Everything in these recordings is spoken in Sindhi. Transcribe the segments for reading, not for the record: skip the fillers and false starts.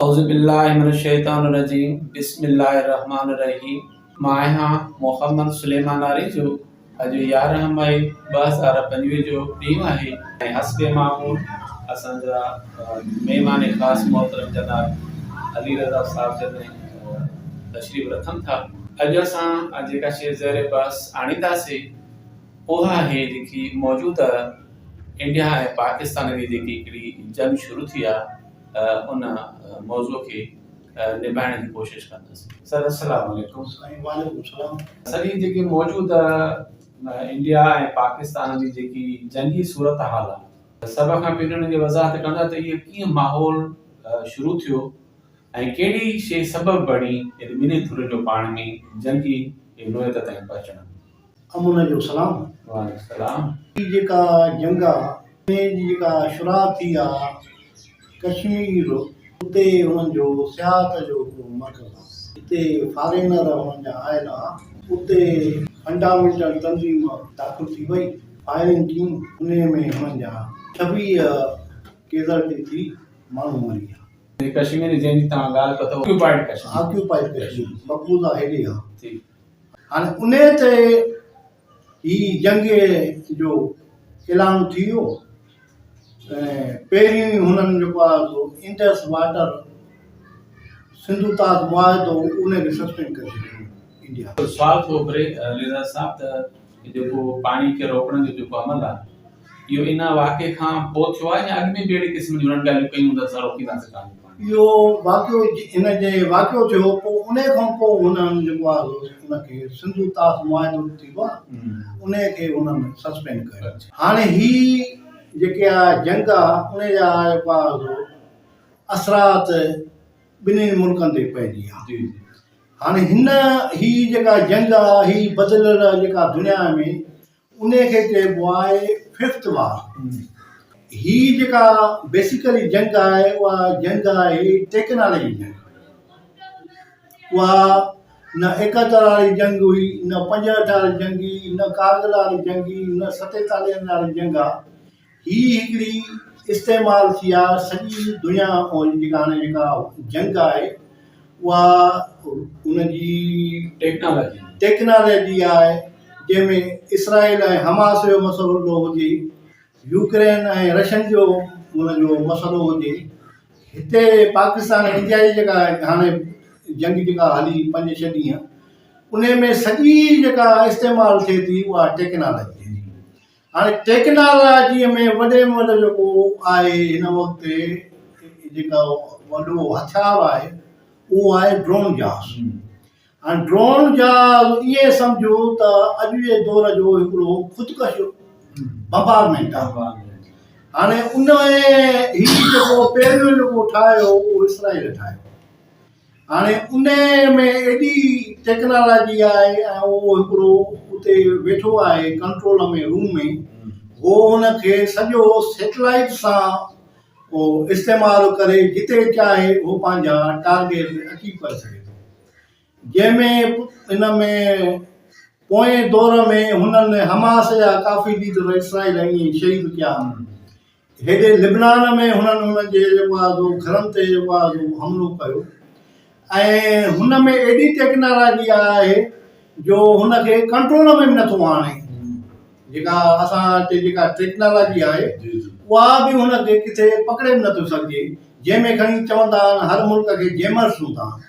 اعوذ بالله من الشيطان الرجيم بسم الله الرحمن الرحيم مان آهيان محمد سليمان آريجو اڄ 11 مئي 2025 جو ڏينهن آهي ۽ حسب معمول اسان جا مهمان خاص محترم جناب علي رضا صاحب جن تشريف رکن ٿا. اڄ اسان جيڪا شيء زير بحث آڻينداسين اها آهي جيڪي موجوده انڊيا ۽ پاڪستان جي جيڪي هڪڙي جنگ شروع ٿي آهي ان موضوع کي نڀائڻ جي ڪوشش ڪندس. سر السلام عليڪم. سائين وعليڪم السلام. سر هي جيڪي موجوده انڊيا ۽ پاڪستان جي جيڪي جنگي صورتحال آ سڀ کان پهرين ان جي وضاحت ڪندا ته اهو ڪيئن ماحول شروع ٿيو ۽ ڪهڙي شي سبب بڻي ان ٻنهي ڌرين جو پاڻ ۾ جنگي نوعيت تائين پهچڻ. امن جو سلام. وعليڪم السلام. هي جيڪا جنگ آ ان جي جيڪا شروعات ٿي آ ڪشمير اتي انهن جو سياحت جو هڪڙو مرڪز آ اتي فارينر انهن جا آيل آ اتي فنڊامينٽل تنظيم داخل ٿي وئي فائرنگ ٿي انهي ۾ انهن جا 26 ڪيزلٽي ٿي ماڻهو مري ويا. ڪشمير جنهن جي توهان ڳالهه ڪئي اٿو آڪيوپائيڊ ڪشمير. آڪيوپائيڊ ڪشمير مقبوضه هيڏي آ. هاڻي انهيء تي هي جنگ جو اعلان ٿي ويو ۽ پهريون ئي هنن جيڪو آهي سو انڊس واٽر سنڌو طاس معاهدو ان کي سسپينڊ ڪري ڇڏيو انڊيا. سوال ٿو اڀري رضا صاحب ته جيڪو پاڻي کي روڪڻ جو جيڪو عمل آهي اهو ان واقعي کان پوء ٿيو آهي يا اڳ ۾ به اهڙي قسم جون انهن ڳالهيون ڪيون ته اسان روڪينداسين توهان جو پاڻي؟ اهو واقعو ان جي واقعو ٿيو پوء انهي کان پوء هنن جيڪو آهي سو ان کي سنڌو طاس معاهدو ٿيندو آهي انهي کي هنن سسپينڊ ڪيو. هاڻي هي جيڪي آهي جنگ آهي انهي جا جيڪو آهي سو اثرات ٻنهي ملڪن تي پئجي ويا. هاڻي هن هي جيڪا جنگ آهي هي بدليل جيڪا دنيا ۾ انهي کي چئبو آهي ففٿ وار. هي جيڪا بيسيڪلي جنگ آهي اها جنگ آهي ٽيڪنالاجي جنگ. اها نه ايڪهتر واري جنگ هئي، نه پنجهٺ واري جنگ هئي، نه ڪارگل واري جنگ هئي، نه ستيتاليهن واري جنگ آهي. هي هڪڙي استعمال ٿي آ سڄي دنيا جيڪا هاڻي جيڪا جنگ آهي اها ان جي ٽيڪنالاجي ٽيڪنالاجي آهي جنهن ۾ اسرائيل ۽ حماس جو مسئلو هجي يوڪرين ۽ رشين جو ان جو مسئلو هجي هتي پاڪستان ۽ انڊيا جي جيڪا هاڻي جنگ جيڪا هلي پنج ڇهه ڏينهن ان ۾ سڄي جيڪا استعمال ٿئي ٿي اها ٽيڪنالاجي هاڻي ٽيڪنالاجيء ۾ وڏي ۾ وڏو جيڪو آهي هن وقت جيڪا وڏو هٿيار آهي اهو آهي ڊرون جهاز. هاڻي ڊرون جهاز ائين سمجهو ته اڄ جي دور جو هڪڙو خودڪش بمبارمينٽ آهي. هاڻي ان هي جيڪو پهريون جيڪو ٺاهيو اهو اسرائيل ٺاهيو. هاڻي انهي ۾ ايڏي ٽيڪنالاجي آهي ۽ اهو هڪڙو اتي ويٺو آهي ڪنٽرول ۾ روم ۾ هو ان کي سڄو سيٽلائيٽ سان اهو استعمال ڪري جتي چاهي هو پنهنجا ٽارگيٽ اچيو ڪري سگهي ٿو جنهن ۾ ان ۾ پوئين دور ۾ هنن حماس جا ڪافي ليڊر اسرائيل ائين شهيد ڪيا هيڏي لبنان ۾ هنن انهن جي جيڪو آهي سو گهرن تي جيڪو آهي سو حملو ڪيو ۽ هن ۾ ايڏي ٽيڪنالاجي آهي جو هن کي ڪنٽرول ۾ به نٿو آڻي جيڪا اسان وٽ جيڪا ٽيڪنالاجي آهي اها به هن کي ڪٿي پڪڙي به نٿو سگهجي جنهن ۾ کڻي چوندا آهن هر ملڪ کي جيمرس هوندا آهن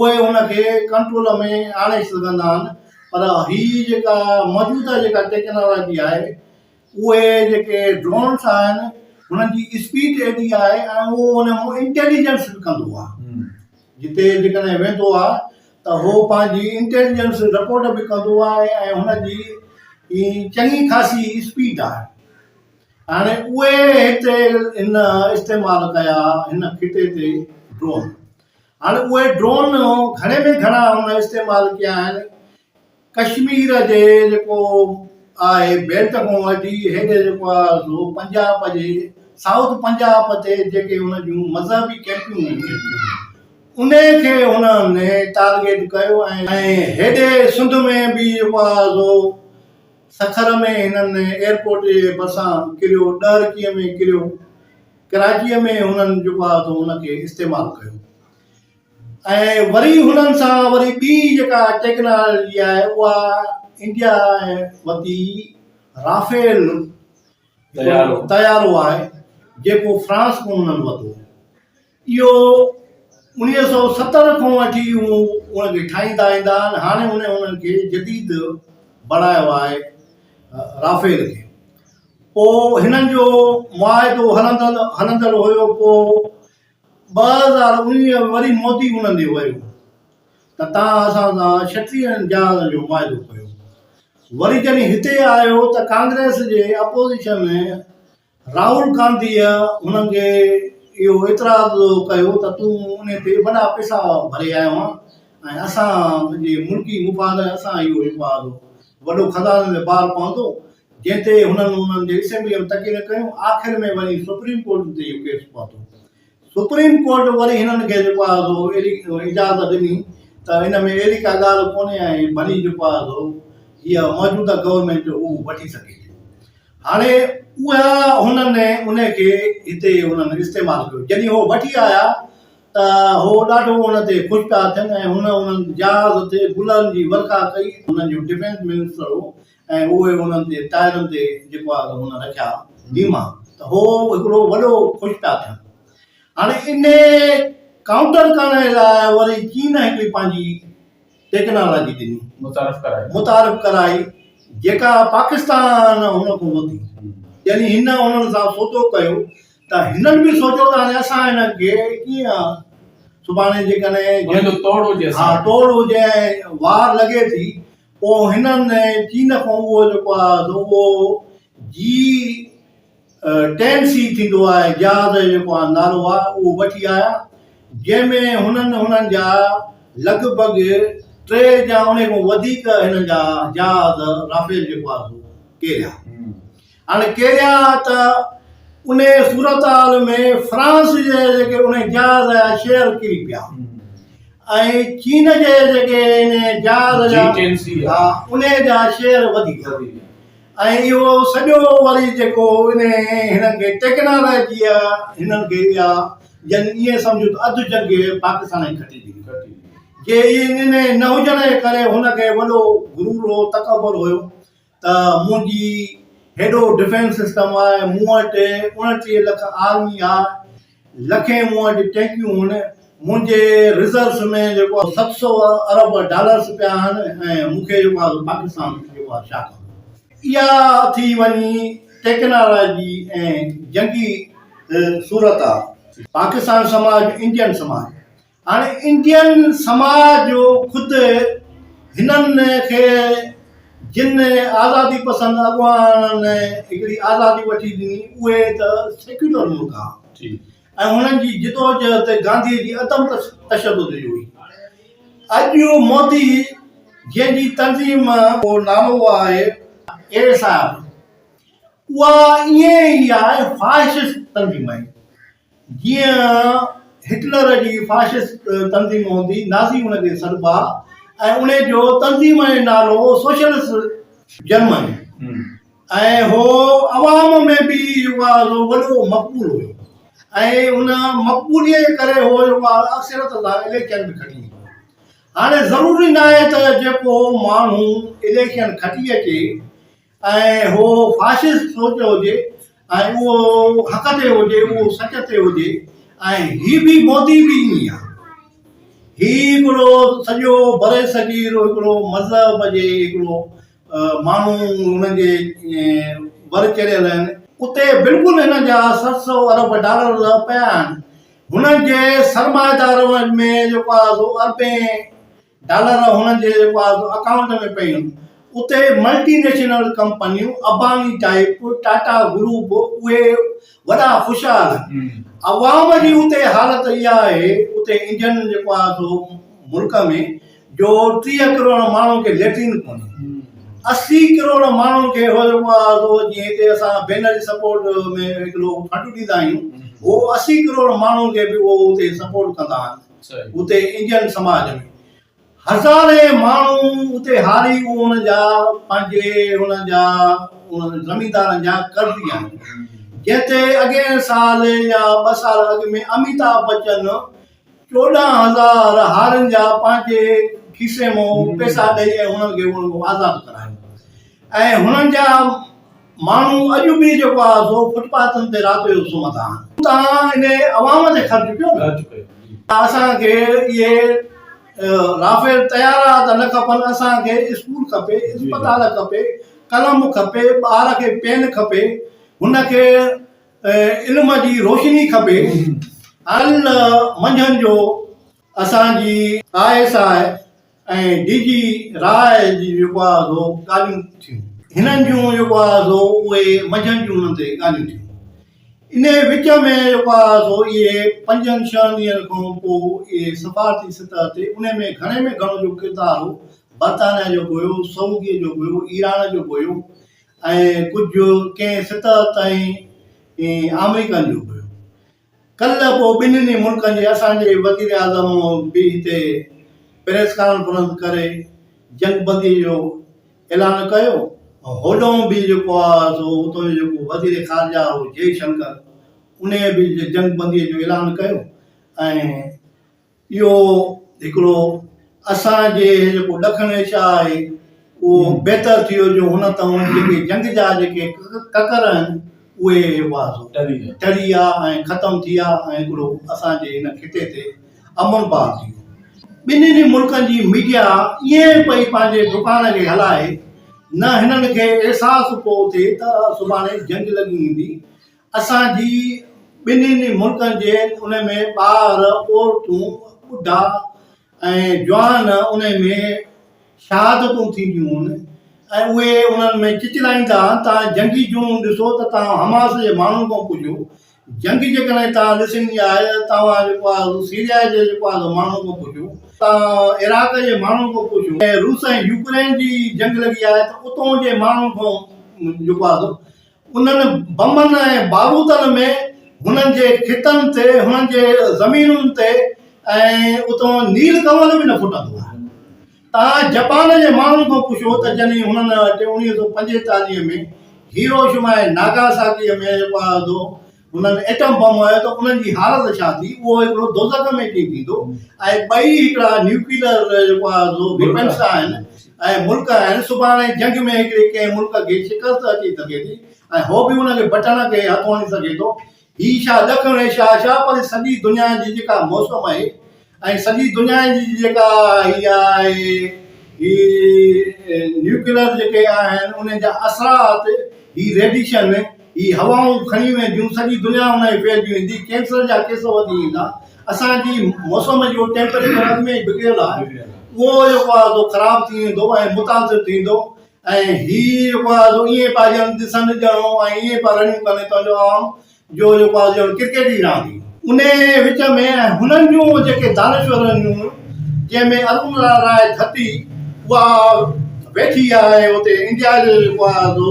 اهي هن کي ڪنٽرول ۾ آڻي سگهندا آهن پر هي جيڪا موجوده جيڪا ٽيڪنالاجي آهي اهي جيڪي ڊرونس آهن هنن جي اسپيڊ ايڏي آهي ۽ اهو ان مون انٽيليجنس به ڪندو آهي جتي جيڪڏهن ويندو آهي ته هو پنهنجي انٽيليجنس رپورٽ به ڪندو آهي ۽ هن جي چڱي خاصي اسپيڊ آهي هاڻي اهي هتي هن استعمال ڪيا هن خطي تي ڊرون هاڻي اهي ڊرون گهڻي ۾ گهڻا هن استعمال ڪيا آهن ڪشمير جي جيڪو آهي بيلٽ کان وٺي هيڏي جيڪو آهي سو پنجاب جي سائوٿ پنجاب تي جيڪي هن جون مذهبي ڪيمپيون هيون انهي کي هنن ٽارگيٽ ڪيو ۽ هيڏي سنڌ ۾ به جيڪو آهي سو سکر ۾ هنن ايئرپورٽ جي ڀرسان ڪريو ڏهرڪي ۾ ڪريو. ڪراچيء ۾ هنن جيڪو آهي سو ان کي استعمال ڪيو ۽ وري هنن سان وري ٻي جيڪا ٽيڪنالاجي آهي اها انڊيا ورتي رافيل طيارو آهي جيڪو فرانس کان هنن ورتو. اهو 1970 کان وٺي هو ان کي ٺاهيندا ايندا آهن هاڻي هن انهن کي جديد بڻايو آهي رافيل کي. پوء هنن جو معاهدو هلندڙ هلندڙ هيو پوء 2019 ۾ وري مودي انهن ڏي ويو ته توهان اسان سان ڇٽيهن جهازن جو معاهدو ڪيو. وري جڏهن هتي آيو ته ڪانگريس جي اپوزيشن راهول گانڌيء هنن کي اهو اعتراض ڪيو ته تون انهي تي وڏا پئسا ڀري آيو آهين ۽ اسان جي ملڪي مفاد ۽ اسان اهو جيڪو آهي سو وڏو خزاني تي بار پوندو جنهن تي هنن انهن جي اسيمبليء ۾ تقرير ڪيون آخر ۾ وڃي سپريم ڪورٽ تي اهو ڪيس پهتو. سپريم ڪورٽ وري هنن کي جيڪو آهي سو اهڙي اجازت ڏني ته ان ۾ اهڙي ڪا ڳالهه ڪونهي ۽ ڀلي جيڪو آهي سو هيء موجوده گورنمينٽ اهو وٺي سگهي ٿي. هاڻي اها هنن ان کي هتي هنن استعمال ڪيو. جڏهن هو وٺي آيا ته هو ڏاڍو ان تي خوش پيا ٿين ۽ هن انهن جهاز تي گلن جي ورکا ڪئي. هنن جو ڊفينس منسٽر هو ۽ اهي انهن جي ٽائرن تي جيڪو آهي سو هن رکيا ڊيما ته هو هڪڙو وڏو خوش پيا ٿين. هاڻي انهي ڪائونٽر ڪرڻ لاء وري چين هڪڙي پنهنجي ٽيڪنالاجي ڏني متعارف ڪرائي متعارف ڪرائي جيڪا پاڪستان هن کان ورتي يعني هن انهن سان سودو ڪيو ته هنن به سوچيو ته هاڻي اسان هنن کي ڪيئن سڀاڻي جيڪڏهن ان جو توڙ هجي ها توڙ هجي ۽ وار لڳي ٿي پوء هنن چين کان اهو جيڪو آهي سو اهو جي ٽين سي ٿيندو آهي جهاز جو جيڪو آهي نالو آهي اهو وٺي آيا جنهن ۾ هنن هنن جا لڳ ڀڳ ٽي يا ان کان وڌيڪ هنن جا جهاز رافيل جيڪو آهي سو ڪيريا. هاڻي ڪيريا ته ان صورتحال ۾ فرانس جي جيڪي ان جهاز جا شيئر ڪري پيا ۽ چين جي جيڪي ان جهاز جا ها ان جا شيئر وڌي ويا ۽ اهو سڄو وري جيڪو ان هنن کي ٽيڪنالاجي هنن کي اها جن ائين سمجهو ته اڌ جنگ پاڪستان کي کٽي ڏني جي ان نه هجڻ جي ڪري هن کي وڏو غرور هو تڪبر هيو ته منهنجي هيڏو ڊفينس سسٽم آهي، مون وٽ 29 لک آرمي آهي، لکين مون وٽ ٽينڪيون هن، منهنجي رزروس ۾ جيڪو آهي 700 ارب ڊالرس پيا آهن ۽ مون کي جيڪو آهي پاڪستان جيڪو آهي ڇا ڪندو. اها ٿي وڃي ٽيڪنالاجي ۽ جنگي صورت آهي. پاڪستان سماج انڊين سماج هاڻي انڊين سماج جو خود هنن کي جن آزادي پسند اڳواڻن هڪڙي آزادي وٺي ڏني اهي ته سيڪيولر ملڪ ها ۽ هنن جي جدوجهد گانڌي جي عدم تشدد جي هئي. اڄ مودي جنهن جي تنظيم جو نالو آهي اي ايس I اها ائين ئي آهي فاشسٽ تنظيم آهي. جيئن هٽلر جي فاشسٽ تنظيم هوندي، نازي ان کي سڏبا ۽ ان جو تنظيم جو نالو سوشلسٽ جرمني ۽ هو عوام ۾ به جيڪو آهي سو وڏو مقبول هيو ۽ ان مقبوليء جي ڪري هو جيڪو آهي اڪثريت سان اليڪشن به کٽي ايندو هو. هاڻي ضروري ناهي ته جيڪو ماڻهو اليڪشن کٽي اچي ۽ هو فاشسٽ سوچ هجي ۽ اهو حق تي هجي اهو سچ تي هجي ۽ هي به مودي به ائين ئي آهي هي هڪڙو سڄو برصغير هڪڙو مذهب جي هڪڙو ماڻهو هن جي ور چڙهيل آهن اتي بلڪل هن جا 700 ارب ڊالر پيا آهن هنن جي سرمائيدارن ۾ جيڪو آهي سو اربين ڊالر هنن جي جيڪو آهي سو اڪائونٽ ۾ پيون اتي ملٽي نيشنل ڪمپنيون اباني ٽائيپ ٽاٽا گروپ اهي وڏا خوشحال آهن عوام جي اتي حالت اها آهي اتي انڊين جيڪو آهي سو ملڪ ۾ جو 30 ڪروڙ ماڻهن کي ليٽرين ڪونهي 80 ڪروڙ ماڻهن کي هو جيڪو آهي سو جيئن هتي اسان بينر جي سپورٽ ۾ هڪڙو فنڊ ڏيندا آهيون هو 80 ڪروڙ ماڻهن کي به اهو اتي سپورٽ ڪندا آهن اتي انڊين سماج ۾ هزارين ماڻهو اتي هاري ان جا پنهنجي ان جا زميندارن جا قرضي آهن. جنهن تي اڳئين سال يا ٻه سال اڳ ۾ اميتاڀ بچن 14,000 هارين جا پنهنجي کيسي مان پئسا ڏئي ۽ هنن کي آزاد ڪرايو ۽ هنن جا ماڻهو اڄ به جيڪو آهي سو فٽ پاٿن تي رات جو سمهندا آهن. توهان ان عوام تي خرچ ڪيو نه. اسان کي اهي رافيل طيارا ته نه کپن، اسان کي اسڪول کپي، اسپتال کپي، قلم کپي، ٻار کي پين کپي، هن کي علم جي روشني کپي. ڪالهه منجهند جو اسان جي I S I ۽ D G راء جي جيڪو آهي سو ڳالهيون ٿيون. هنن جون جيڪو آهي سو اهي منجهند جون انهن تي ڳالهيون ٿيون. انهي وچ ۾ جيڪو آهي سو اهي پنجن ڇهن ڏينهن کان پوء اهي سفارتي سطح تي انهي ۾ گهڻي ۾ گهڻو جو ڪردار هو برطانيا جو به هيو، سعودي جو به هيو، ايران جو به هيو ۽ ڪجهه ڪنهن سطح تائين آمريڪن جو به هيو. ڪلهه پوء ٻنهين ئي ملڪن جي اسان جي وزيراعظم به هتي پريس ڪانفرنس ڪري جنگ بندي جو اعلان ڪيو ۽ هوڏانهن به جيڪو آهي سو اتان جو جيڪو وزير خارجه هو جئي شنڪر انهيء به جنگ بندي جو اعلان ڪيو ۽ اهو هڪڙو اسان جي جيڪو ڏکڻ ايشيا آهي اهو بهتر ٿي ويو جو هن تائون جيڪي جنگ جا جيڪي ڪڪر آهن اهي ٽري ويا ۽ ختم ٿي ويا ۽ هڪڙو اسان جي هن خطي تي امن بحال ٿي ويو. ٻنهي ئي ملڪن جي ميڊيا ائين پئي پنهنجي دڪان کي هلائي نه هنن کي احساس پيو ٿئي ته سڀاڻي جنگ لڳي ويندي اسان جي ٻنهين ملڪن جي ان ۾ ٻار، عورتون، ٻڍا ۽ جوان ان ۾ شهادتون ٿينديون هن ۽ اهي انهن ۾ چچلائيندا آهن توهان جنگي جنون ڏسو ته توهان حماس جي ماڻهن کان پڇو جنگ جيڪڏهن توهان ڏسڻي آهي ته توهان جيڪو آهي سيريا جي جيڪو آهي ماڻهن کان پڇو توهان عراق جي ماڻهن کان پڇو ۽ روس ۽ يوڪرين جي جنگ لڳي آهي ته اتون جي ماڻهن کان جيڪو آهي انهن بمن ۽ بارودن ۾ هنن جي کيتن تي، هنن جي زمينن تي ۽ اتان نيل ڪنول به نه ڦٽندو آهي. توهان جپان جي ماڻهن کان پڇو ته جڏهن هنن وٽ 1945 ۾ هيروشما ۽ ناگاساڪيء ۾ جيڪو آهي سو هنن ايٽم بم هنيو ته انهن جي حالت ڇا ٿي، اهو هڪڙو دوزخ ۾ ڪيئن ٿيندو ۽ ٻئي هڪڙا نيوڪليئر جيڪو آهي سو ويپنس آهن ۽ ملڪ آهن، سڀاڻي جنگ ۾ هڪڙي ڪنهن ملڪ کي شڪست اچي سگهي ٿي ۽ هو به ان کي بٽڻ کي هٿ هڻي سگهي ٿو. هي ڇا ڏکڻ ايشيا ڇا پر سڄي دنيا جي جيڪا موسم آهي ۽ سڄي دنيا جي جيڪا هي آهي هي نيوڪليئر جيڪي آهن انهن جا اثرات هي ريڊيشن هي هوائون کڻي وينديون سڄي دنيا ان ۾ ڦهلجي ويندي ڪينسر جا ڪيس وڌي ويندا اسان جي موسم جو ٽيمپريچر اڳ ۾ ئي بگڙيل آهي اهو جيڪو آهي سو خراب ٿي ويندو ۽ متاثر ٿيندو ۽ هي جيڪو آهي سو ائين پيا ڄڻ ڏسن ڄڻو ۽ ائين پيا رڙيون ڪن تنهنجو عوام جو جيڪو آهي ڄڻ ڪرڪيٽ جي راند هئي. انهيء وچ ۾ ۽ هنن جون جيڪي دانشورن جون جنهن ۾ ارون راء ڌتي اها ويٺي آهي اتي انڊيا جو جيڪو آهي سو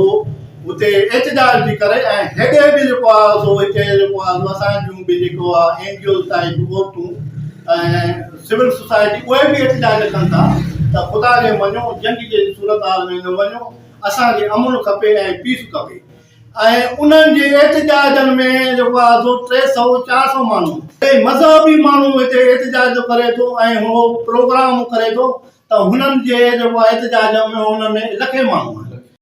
اتي احتجاج ٿي ڪري ۽ هيڏي به جيڪو آهي سو هتي جيڪو آهي سو اسان جون به جيڪو آهي اين جي اوز ٽائيپ عورتون ۽ سول سوسائٽي اهي به احتجاج ڪن ٿا ته خدا کي مڃو جنگ جي صورتحال ۾ نه وڃو اسان کي امن کپي ۽ پيس کپي. ۽ انهن جي احتجاجن ۾ جيڪو آهي سو 300 400 ماڻهو ۽ مذهبي ماڻهو هتي احتجاج ڪري ٿو ۽ هو پروگرام ڪري ٿو ته هنن جي جيڪو آهي احتجاج ۾ ان ۾ لکين ماڻهو آهن.